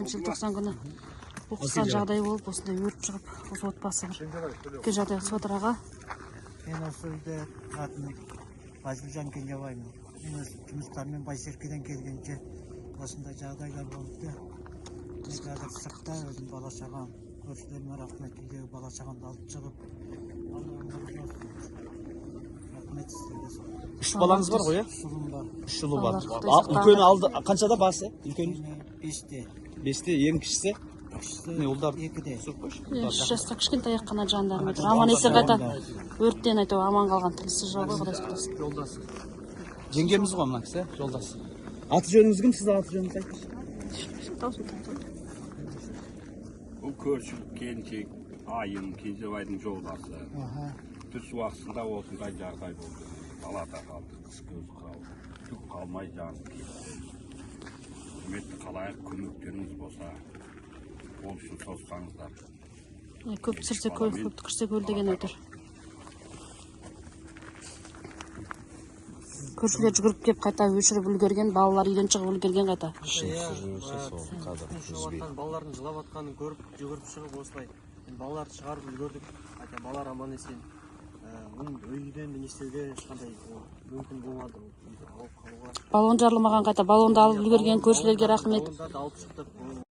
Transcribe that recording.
14 желтоқсан күні оқыған жағдай болып, осындай өрт шығып, осы отбасы бір үлкен жағдайға түсіп отыр, аға. Мен осы үйде тұратын Фазылжан Кенжебаймын. Мен осы жұмыстармен Байсеркеден келгенше осындай жағдайлар болды. Мен қазір сыртта өзім, бала шағам, көршілеріме рахмет, үйдегі бала шағамды алып шығып, Аллахым разы болсын. Рахмет сіздерге сол. Үш балаңыз бар ғой, иә? Үш ұлым бар. Үш ұлы бар. Балалар, Құдай сақтаған. Үлкені алды қаншада басы? Үлкен Міне, 5-те. 5-те, ең кішісі? Кішісі Не, ұлдар 2-де. Түсіріп қойшы. Иә, 3 жаста кішкентай ақ қана жандарым отыр. Аман есен қайта өрттен әйтеуір аман қалған, тілсіз жау ғой, Құдай сақтасын. Жолдасы. Жеңгеміз ғой мына кісі, жолдасы. Аты жөніңіз кім? Сіздің аты жөніңізді айтыңызшы. Дауысын тыңдап. Бұл көрші келіншек Айым, Кенжебайдың жолдасы. Түс уақытында осындай жағдай болды. Далада қалдық, қыс көз қалды. Түк қалмай жанып кетті. Құрметті халайық, көмектеріңіз болса, қол ұшын созсаңыздар. Иә, көп түсірсе көл, көп түкірсе көл деген өтір. Көршілер жүгіріп келіп қайта өшіріп үлгерген, балалар үйден шығып үлгерген қайта. Түтін шығып жатқан, балалардың жылап жатқанын көріп, жүгіріп шығып, осылай енді балаларды шығарып үлгердік. Қайта балалар аман есен. Оның үйден не істеуге ешқандай ол мүмкін болмады, ол үйді алып қалуға. Баллон жарылмаған қайта, баллонды алып үлгерген көршілерге рахмет. Баллондарды алып шықтық.